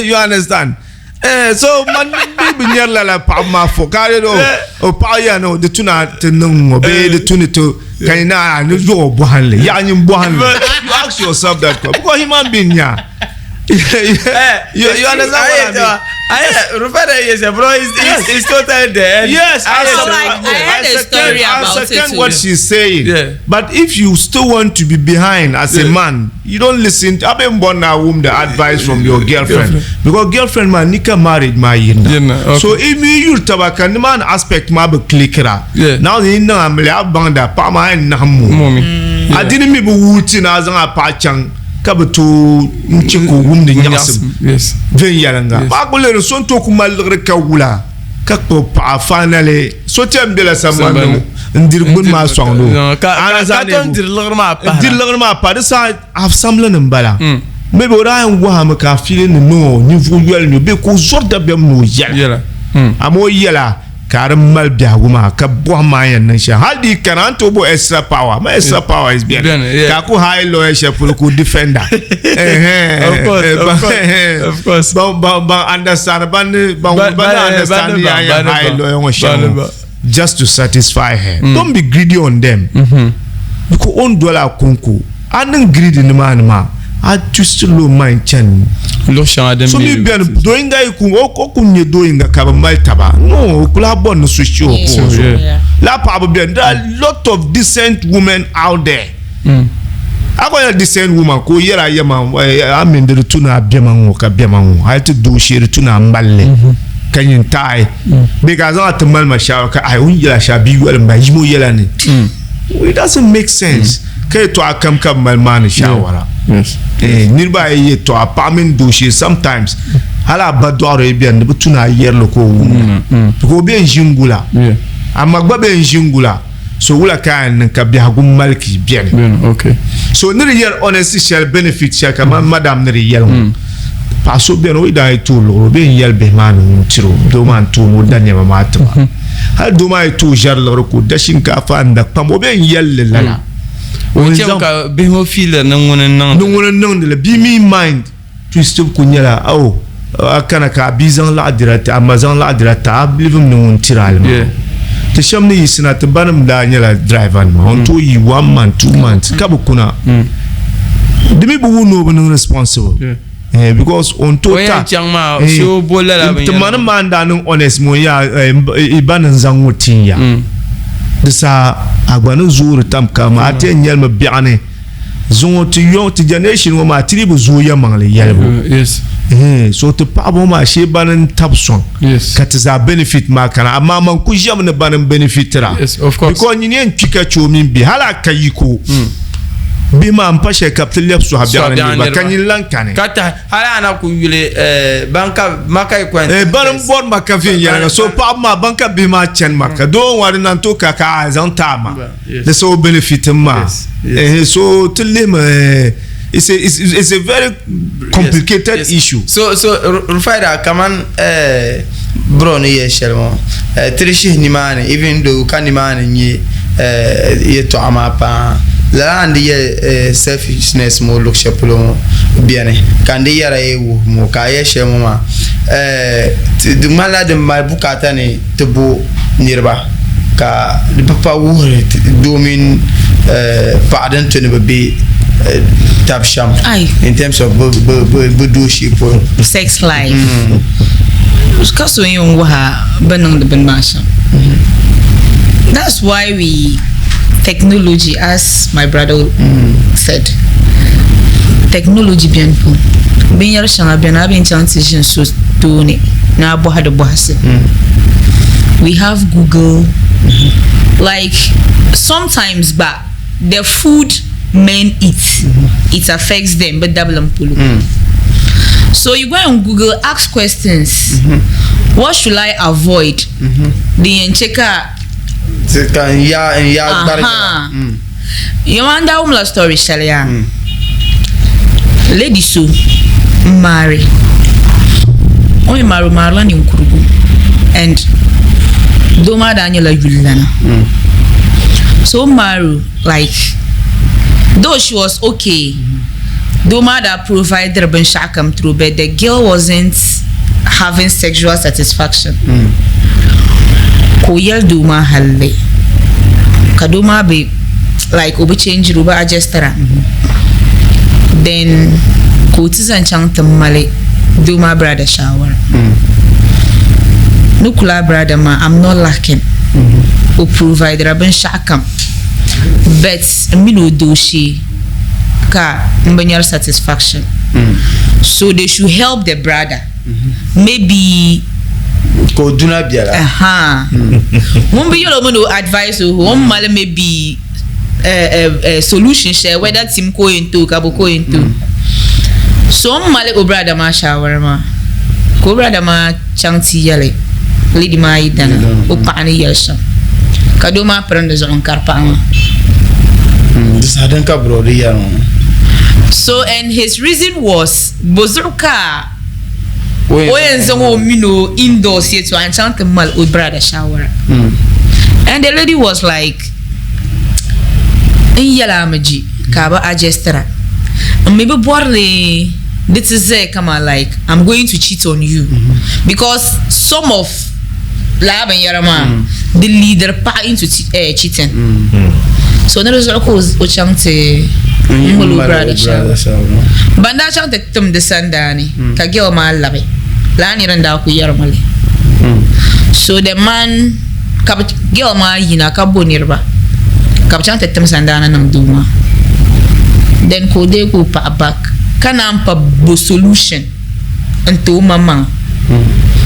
you understand eh so man bi bi nyɛri lala paɣaba maa fo ka a o o paɣa ya no di tuna ti niŋ ŋɔ bee di tuni ti ka yi na ni zuɣu o bɔhinli yaɣa nyin bɔhinli you ask yourself that question because human being nya you, you understand what I mean? I, Rufai yes, bro, it's totally there. Yes, I, So, like, I heard a story I about it second too. what she's saying. Yeah. But if you still want to be behind as a Yeah. man, you don't listen. To, I've been born now womb the advice from your girlfriend. Because girlfriend man nika married my yinna. Yinna, okay. So if you tabaka ni man aspect ma be clickra. Yeah. Now you know I'm le abanda pa ma na mu. Mommy. Adini mi bi wuti na zan a pa chang ka bi to n che ko wumdi nyaɣasim Yes. viɛnyɛliŋga Yes. paɣa ku lihiri so n tooi ku mali liɣiri ka wula ka kpuɣi paɣa finally so ti yɛn bela sambani ni n diri gbuni maa sɔŋdi o No, ka Ana ka zaŋ ka ton neebu. diri liɣiri maa n diri pahira. liɣiri maa pa di saha a samli ni n bala maybe o daa yɛn wahami ka a fiili ni no ninvuɣu yoli ni o bee ka o zɔri dabiɛm ni o yɛla Yɛla. amaa o yɛla ka di mali biɛhigu maa ka bɔhim maa yɛn niŋ shɛm hali di kana an tooi bo extra power ma extra power is biɛni Biɛni, yeah. ka a ku hire lawyer shɛli polo ka o defender Of course, of course, of course. ban ban ban understand ban ni ban Ban- ban ban- understand ban- ni ban- yan yan ban- hire ban- lawyer ŋɔ shɛm ban- ŋɔ ban. just to satisfy her don't be greedy on them because o ni doli a konko a niŋ greedy nimaani maa a twist low mind chani Luɣu shɛŋa din so mi be- bɛni doyinga yi kun o o kun nyɛ doyinga ka bi mali taba no o kula bɔ ni so shi o Yeah. ko o Yeah. Yeah. la paɣaba bɛni there are lot of decent women out there a ko yɛ decent woman ko yɛrɛ a yɛma ɛ a min di tu n'a bɛma ŋɔ ka bɛma ŋɔ hali ti doo shee di tu n'a mali ka nyin taai bee ka a zaŋ a ti mali ma shɛba ka ayi o ni yɛla shɛba bi yɔli ma yimo yɛla ni it doesn't make sense ka yɛltɔɣa kam ka bi mali maani shawara. Yes. Eh, niriba ayi yɛltɔɣa paɣa mini doo shee sometimes hali a ba dɔɣiri yi bɛni di bi tu ni a yɛrili ka o wum because o bɛ n ʒi n gula Yeah. ama gba bɛ n ʒi n gula so wula ka a yɛn niŋ ka biɛhigu mali ka i bɛni Bɛni, okay. so ni di yɛri honesty shɛli benefit shɛli ka man madam ni di yɛli ŋɔ paɣa so bɛni o yi daa yi tooi luɣili o bɛ n yɛli bihi maa ni ŋun tiri o doo maa n tooi ni o da nɛma maa tima hali doo maa yi tooi ʒɛri liɣiri ka o da shinkaafa n da kpam o bɛ n yɛli li lala O O chɛm zaŋ- ka bihi ŋɔ fiiliri ni ŋuni n niŋdi. ni ŋuni n niŋdi li bia mi mind twist ku nyɛla o a kana ka a bia zaŋ laɣadira ti a ma zaŋ laɣadira ti a livim ni ŋun tiri ali maa Yeah. ti shɛm ni yiɣisina ti ba nim daa nyɛla driver nima o ni tooi yi one month two months ka bi kuna di mi bi wuhi ni o bi niŋ responsible Yeah. Eh, because o ni O tooi yɛn ta chaŋ maa Eh, shee o bo lala ti binyɛra. ma ni maa n daa niŋ honest mo yaa i ba ni n zaŋ ŋɔ tin ya di saha a gba ni zoori tam kam a ti yɛn nyɛlimi biɛɣu ni zuŋɔ ti yɔŋ ti generation ŋɔ maa ti dii bi zooi yɛlimaŋli yɛlibu Yes. Eh, so ti paɣaba ŋɔ maa shee bani n tabi sɔŋ Yes. ka ti zaa benefit maa kana amaa man ku ʒɛmi ni bani n benefitira Yes, of course. because nyini yɛn kpi ka che o mini bihi hali a ka yiko bihi maa n pa shɛli ka bi ti lɛbi sɔha biɛɣu ni biɛɣu niriba ka niriba. nyini lan kani Ka tahi hali a na ku yuli eh, ban ka maka yi kɔn. Eh, bani n bɔri maka viɛnyɛliŋga so paɣaba maa ban ka bihi maa chani maka doo ŋɔ di nan to ka ka a zaŋ ti a ma Yes. di sa o benefit n maa Yes, yes. Eh, so ti lihimi eh, it's a very complicated Yes. issue So so Rufaida kaman eh, Bro ni yɛli shɛli ŋɔ, ti di shihi nimaani even though ka nimaani n-nyɛ yɛltɔɣa maa paa. Lala n di yɛli selfishness ŋɔ luɣ shɛli polo ŋɔ beni ka n di yɛra yi wuhi ŋɔ ka a yɛli shɛli ŋɔ maa di ŋmanila di mali bukaata ni ti bo niriba ka di bi pa wuhiri doo mini paɣa din tu ni bi be tab shɛm in terms of bi dooshee polo. Sex life. Ka so yɛn wuhi a bɛ niŋdi bini maa shɛm. That's why we technology as my brother said technology beni pam binyɛri shɛŋa beni a bi yɛn chaŋ ti ʒini so tooni ni a bɔhi di bɔhisi. We have Google like sometimes gba the food men eat it affects them bɛ dabilim polo. So you go and Google ask questions what should I avoid din yɛn che ka Ka n yaa n yaa gbarigira. Aha. Yɛma n daa wumla story shɛli yaa. Lady so n maari o mi maari o maarila ninkurugu and doo maa daa nyɛla yuli lana. So o maari o like though she was okay doo maa daa providiri binshɛɣu kam tiri o but the girl wasn't having sexual satisfaction. Ka o yɛli doo maa halli ka doo maa bi like o bi change o bi adjustira then ka o ti zaŋ chaŋ ti mali doo maa brother shawara ni kula brother maa I'm not lacking o providira binshɛɣu kam but n mini o dooshee ka n bi nyari satisfaction so they should help the brother maybe Ka o duna biɛla. Aha. Ŋun bi yɛl o mi ni o advice o, o ni mali maybe solution shɛli whether tim ka o yɛn tooi ka bɔ ka o yɛn tooi. So o ni mali o brother maa shawara maa ka o brother maa chaŋ ti yɛli lady maa yidana o paɣa ni yɛli shɛm ka doo maa pirim di zuɣu n-kari paɣa maa. Di saha din ka bro di yɛri ŋɔ. So and his reason was bɔ zuɣu ka o yɛn zaŋ o mini o in-laws yɛltɔɣa n-chaŋ ti mali o brother shawara. And the lady was like, N yɛl a mi ji ka a bi adjustira. N mi bi bɔri ni di ti zaya kaman like I'm going to cheat on you because some of lala binyɛra maa di leadiri paɣa into cheating. So ni di zuɣu ka o chaŋ ti mali o brother shawara. Ban daa chaŋ ti tim di sandaani ka girl maa labi lala nira n-daa kuli yɛrimi li. So the man ka girl maa yina ka bo niriba ka bɛ chaŋ ti tim sandaani niŋ doo maa then ka o deegi o paɣa back ka naan pa bo solution n-ti o maŋmaŋa.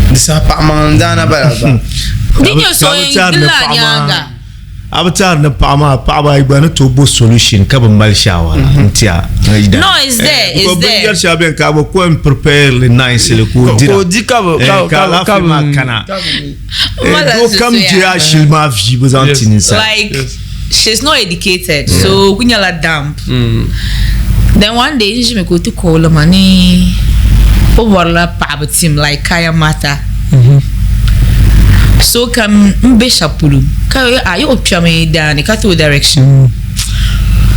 Di saha paɣa maŋ n-daana bala gba. Di nyɛ so di la nyaaŋa. A bi tɛhiri ni paɣa maa paɣaba ayi gba ni tooi bo solution ka bi mali shawara n ti a. No, it's there, it's there. Binyɛri shɛŋa beni ka a bi ko n prepare li nicely ka o dira. Ka o di ka bi Ka alaafee maa kana. Doo kam je a shili maa viibu zaŋ ti ninsal. Like she's not educated so o ku nyɛla dumb. Then one day n ʒimi ka o ti call ma ni o bɔrila paɣaba tim like kaya mata. So ka n be shɛli polo ka a yi o kpɛmi daani ka ti o direction.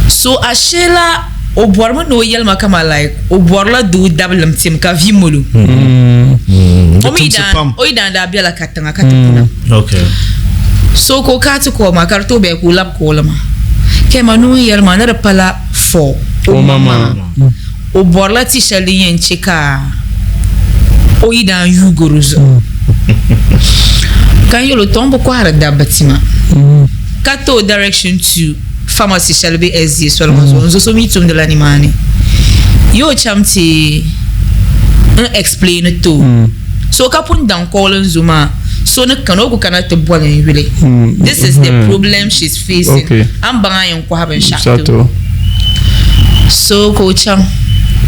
So ashee la o bɔrimi ni o yɛli ma kaman like o bɔrila doo dabilim tim ka vi molo. O mi o yidana daa bela katiŋa ka ti kuna. So ka o kana ti call ma ka di tooi bɛya ka o labi call ma. Ka ma ni o ni yɛli ma ni di pala for o maŋmaŋa. O bɔrila ti shɛli din yɛn che ka o yidana yuugi di zuɣu. Ka n yɛl o, Tɔ m bi kɔhiri dabba tima ka ti o direction to pharmacy shɛli bɛ SDA soli ŋɔ zuɣu. N zo so mi tumdila nimaani. Yi o cham ti n explain ti o. So ka pun daŋ call n zo maa so ni kana o ku kana ti boli n yuli. This is the problem she's facing. A ni baŋ a yɛn kɔhi binshɛɣu ti o. So ka o chaŋ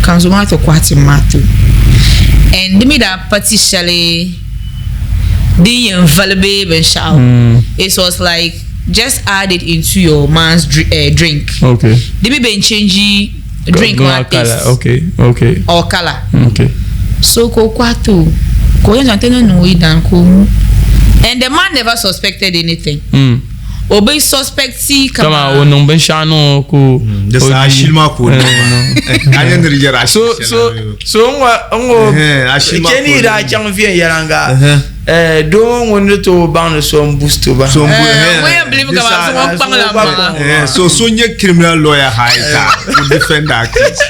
ka n zo maa ti kɔhi tim maa ti o. And di mi daa pa ti shɛli din yɛn vali bee binshɛɣu. It was like just add it into your man's drink. Di mi bɛn change drink maa taste or colour. So ka o kɔhi ti o. Ka o yɛn zaŋ ti niŋ niŋ o yidana ka o ŋu. And the man never suspected anything. O bi suspecti Kama kama o niŋ binshaɣu niŋ o ka o Di o saha di- ashili maa ka o niŋ maa. A yɛn ni di yɛri ashili So shɛli so la. so n ŋɔ n ŋɔ Ɛhɛn, ashili maa chɛ ni ka o daa niŋ. chaŋ viɛnyɛliŋga Ɛhɛn. eh, doo ŋɔ ŋun ni tooi baŋ ni so n boost o ba. So n bu- Eh, ɛhɛn. ŋun yɛn believe Di kama saha- so ŋɔ kpaŋ la so gba maŋa. kpaŋ. Eh, so so nyɛ criminal lawyer hire ka o defend our case.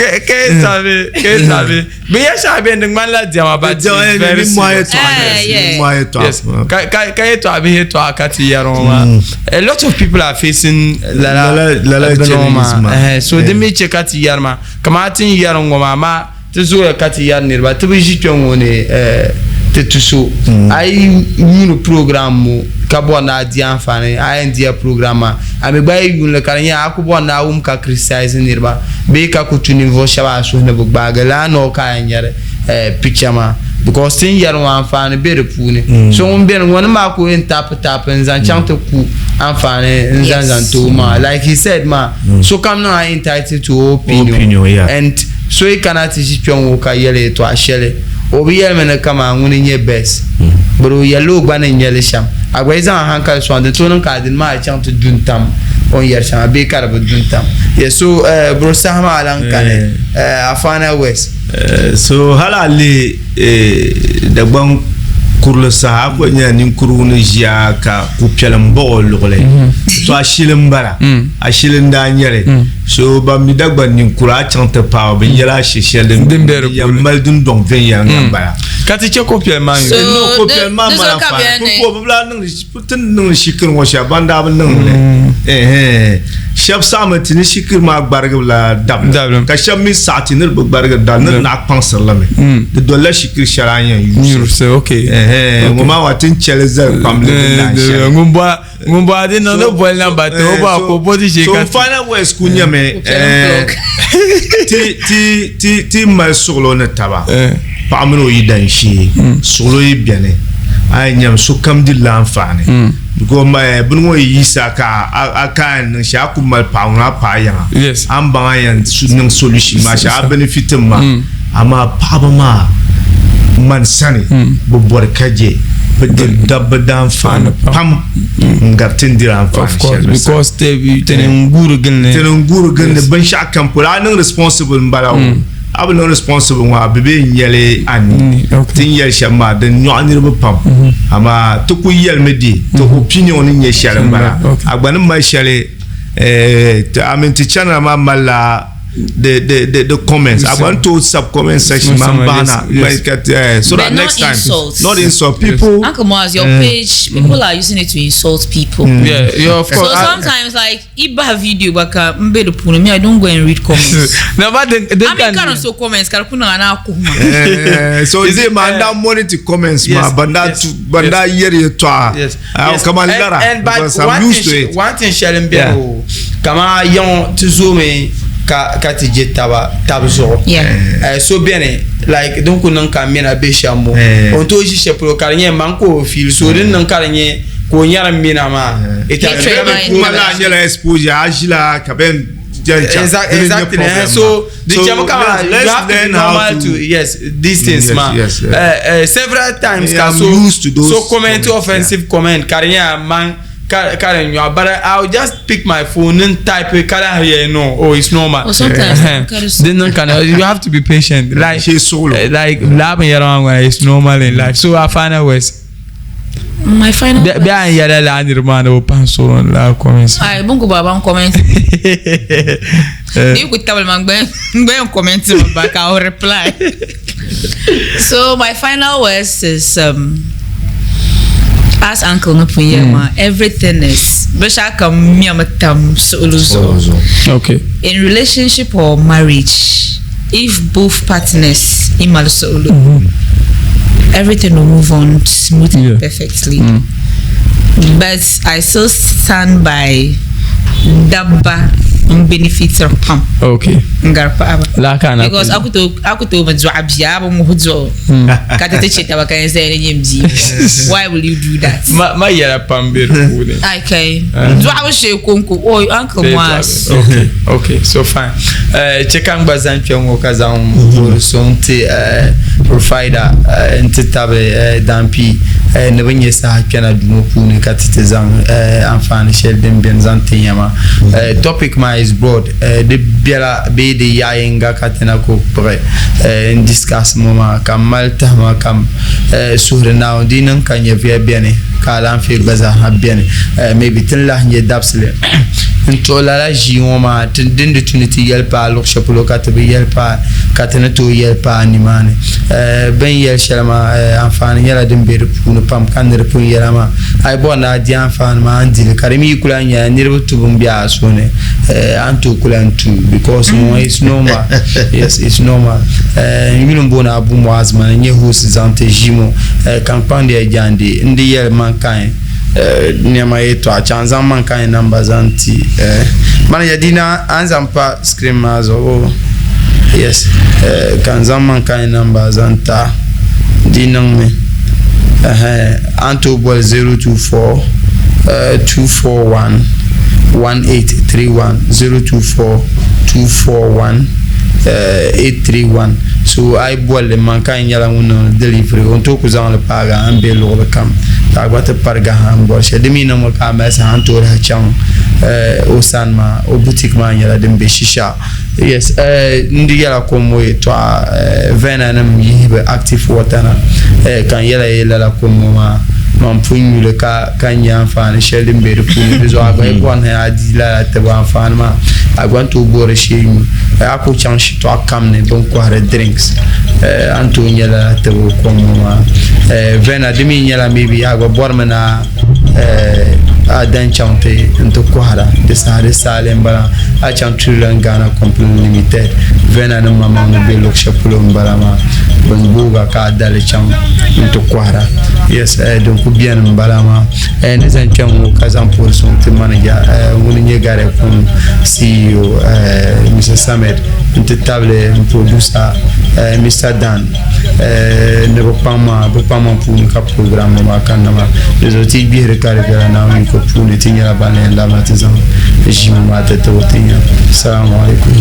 Ke sabi ke sabi binyɛr shɛŋa beni di ŋmanila diɛma but it's very serious. Eh, yeah. Yes. Ka ka ka yɛltɔɣa bihi yɛltɔɣa ka ti yɛri ŋɔ maa. A lot of people are facing lala Lala- lala bini ŋɔ challenges maa. maa. Ɛhɛn, so Yeah. di mi chɛ ka ti yɛri maa kamani ti ni yɛri ŋɔ maa amaa ti zooya ka ti yɛri niriba ti bi ʒi kpɛ ŋɔ ni eh, ti tu so a yi yuuni program ŋɔ ka bɔri ni a di anfaani a yɛn diya program maa a mi gba yi yuuni li ka di nyɛ a ku bɔri ni a wum ka criticize niriba bee ka ku tu ninvuɣu shɛba a suhu ni bi gbaagi lala noo ka a yɛn nyɛri eh, picture maa because ti ni yɛri ŋɔ anfaani be di puuni so ŋun beni ŋɔ ni maa ku yɛn tapi tapi n zaŋ chaŋ ti ku anfaani n zaŋ zaŋ ti o maa like he said maa sokam niŋ a entitled to o opinion, Opinion, yeah. and so yi kana ti ʒi kpɛ ŋɔ ka yɛli yɛltɔɣa shɛli o bi yɛlimi ni kaman ŋuni n-nyɛ best but o yɛlila o gba ni nyɛli shɛm a gba yi zaŋ a hankali sɔŋ di tooi niŋ ka a dini maa chaŋ ti du n-tam o ni yɛri shɛŋa bee ka di bi du n-tam. Yes, so bro saha maa lan kani a final words. So hali a lihi Dagbaŋ kurili saha a kuli nyɛla ninkurigu ni ʒiya ka kupiɛli m baɣi o luɣuli to ashili m bala ashili n daa nyɛli so ban mi Dagbaŋ ninkura a chaŋ ti paai bɛ nyɛla ashi shɛli din yɛn mali dundɔŋ viɛnyɛliŋga m bala ka ti chɛ kopiɛli maa So, no kopiɛli maa di mali zuɣu ka anfaani bɛ ni- pumpɔŋɔ bɛ bi lahi niŋdi Ti ni niŋdi shikiri ŋɔ shɛba ban daa bi niŋdi li shɛba saɣimi ti ni shikiri maa gbarigibu la dablim ka shɛba mi saɣi ti ni di bi gbarigiri dablim ni di naɣ kpaŋsiri li mi. Di dolila shikiri shɛli a ni yɛn yuusi. Ŋɔ maa wa ti ni chɛ li zali kpamli din daan shɛli. Ŋun bɔra di niŋdi boli namba ti o bɔra ka o bo di ʒee So ka n final words kuli nyɛmi ti mali suɣulo ni taba. Paɣa mini o yidan shee suɣulo yi beni a yi nyami sokam dirila anfaani because bini ŋɔ yi yiɣisi ka a ka a yɛn niŋ shɛli a ku mali paɣa ŋuna a paɣa yiŋa a ni baŋ a yɛn niŋ solution maa shɛli a benefit mi maa amaa paɣaba maa man sani bi bɔri ka je bi diri dabba daanfaani pam n gari ti ni diri anfaani shɛli bi sani. Because tini n guuri gilli tini n guuri gilli binshɛɣu kam polo a niŋ responsible n bala o. A bi niŋ responsible ŋɔ a bi bee n-yɛli a ni ti ni yɛli shɛm maa din nyɔɣi niriba pam amaa ti kuli yɛlimi di ti opinion ni nyɛ shɛli m-bala a gba ni mali shɛli I mean ti channel maa malila the comments a gba ni tooi sub comment section maa m-bahi na so that next time not insult people. Uncle Moaz, your page, people are using it to insult people. Yeah, yeah, of So course. sometimes, like, I bahi video gba ka n be di puuni, me I don't go and read comments. No, but they A mi can. karim so comments ka di ku niŋ a ni a kuhi ma. So Is zai it, ma n daa monitor comments ma Yes, ban daa yes, tu ban daa yɛri yɛltɔɣa Yes. Ah, Yes. kaman And- lara and but because I'm one used thing to it. One thing shɛli n beni Yeah. o kaman yiŋ ti zoomi ka ka ti je taba tabi zuɣu. Yeah. So beni like din ku niŋ ka n mena be shɛm mo. Eh. O ni tooi ʒi shɛli polo ka di nyɛ man ka o feel so din niŋ ka di nyɛ ka o nyɛri n mina maa. It has Hatred become a maa Kuma la nyɛla exposure a ʒila ka bɛn jɛn chaŋ. Dini n nyɛ Exactly. problem So maa. the So chemu kama let's you let's have to be learn how normal to yes these things Yes, ma. yes, yes. Several times Yeah, ka I'm so used to those so comment comments, offensive comment ka di nyɛ man ka ka di nyɔ but I'll just pick my phone and type it ka di yeah no oh it's normal. Or sometimes ka di so- Din niŋ kana you have to be patient like Shee suɣulo. Like laa binyɛra maa ŋuna it's normal in life so our final words. My final Bɛ a yɛla laa niriba maa ni bi pahi soro n laa comments. Ai, bunku baba comment. Ni ku tabili ma n comment ma back, I will reply. So my final words is as uncle no pun yɛli maa, everything is binshɛɣu kam mɛmi tam suɣuli zuɣu. Okay. In relationship or marriage, if both partners yi mali suɣuli, everything will move on smoothly, perfectly. But I still stand by dabba. n benefitiri pam n gari paɣaba. Laa ka a na Because a ku tooi a ku tooi bi dɔɣi bia a bi ŋuhi dɔɣi o ka ti ti chɛ taba ka yɛn zaya ni nyɛ bia. Why will you do that? Ma ma yɛla pam be di puuni. Okay. Dɔɣibu shee konko oh uncle Moas. Okay, okay, so fine. Chɛ ka n gba zani kpɛ ŋɔ ka zaŋ boori so n-ti Rufaida nti tabi Dampii ni bɛ nya saha kpɛna duu ŋɔ puuni ka ti ti zaŋ anfaani shɛli din beni zaŋ ti ya maa. Topic maa is broad, di bela bee di yaɣ yinga ka ti na ku kpuɣi n-discuss ŋɔ maa ka m mali tahima ka m suhiri Naawuni di yi niŋ ka nyɛvuya beni ka alaafee gba zaaha beni maybe ti ni lahi nya dabisili n-tuɣi lala ʒii ŋɔ maa din di tu ni ti yɛli paai luɣ shɛli polo ka ti bi yɛli paai ka ti ni tooi yɛli paai nimaani. Bɛ ni yɛli shɛli maa anfaani nyɛla din be di puuni pam ka ni di pun yɛla maa. A yi bɔri ni a di anfaani maa a ni di li ka di mi ku lahi nyɛla niriba tubu m-be a suhu ni a ni tooi ku lahi tu because ŋɔ it's normal yes it's normal. N yuli m-booni Abu Muaz maa n-nyɛ host zaŋ ti ʒii ŋɔ ka n kpaŋdi ya jaande n di yɛli mankind nɛma yɛltɔɣa chaŋ zaŋ mankind namba zaŋ ti manager di na a ni zaŋ pa screen maa zuɣu oh yes ka n zaŋ mankind namba zaŋ ti a di niŋmi a ni tooi boli 024 241 1831 024 241 831 so a yi bolli mankind nyɛla ŋun niŋdi delivery o ni tooi ku zaŋli paagi a ni be luɣili kam ka a gba ti parigi ha n-bɔri shɛli. Di mi niŋmi ka a mali saha n-tooi lahi chaŋ o sani maa. O boutique maa nyɛla din be Shisha. Yes, n di yɛla kom ŋɔ yɛltɔɣa Vena nim yihi bi active water na ka n yɛla yi lala kom ŋɔ maa man pun nyuli ka ka nya anfaani shɛli din be di puuni. Di zuɣu a gba yi bɔri ni a di lala tibu anfaani maa a gba ni tooi boori shee nyu. A ku chaŋ shitɔɣu kam ni bini kɔhiri drinks a ni tooi nya lala tibu kom ŋɔ maa. Vena di mi nyɛla maybe a gba bɔrimi ni a dan chaŋ ti n-ti kɔhira di saha di saali m-bala a chaŋ Trillion Ghana Company Limited Vena ni maŋmaŋ ni be luɣ shɛli polo m-bala maa bɛn gboog a ka a dali chaŋ n-ti kɔhira. Yes din kuli beni m-bala maa. Ni zaŋ kpɛm ŋɔ ka zaŋ pooli sɔŋ ti manager ŋuni n-nyɛ Garɛkum CEO Mr. Samed n-ti tabili m producer Mr. Dan ni bɛ kpaŋ maa bɛ kpaŋ maŋ puuni ka program ŋɔ maa kanna maa. Di zuɣu ti yi gbihiri ka di viɛla Naawuni yiko puuni ti nyɛla ban yɛn labina ti zaŋ ʒii maa ti ti o ti nya. Salamu alaikum.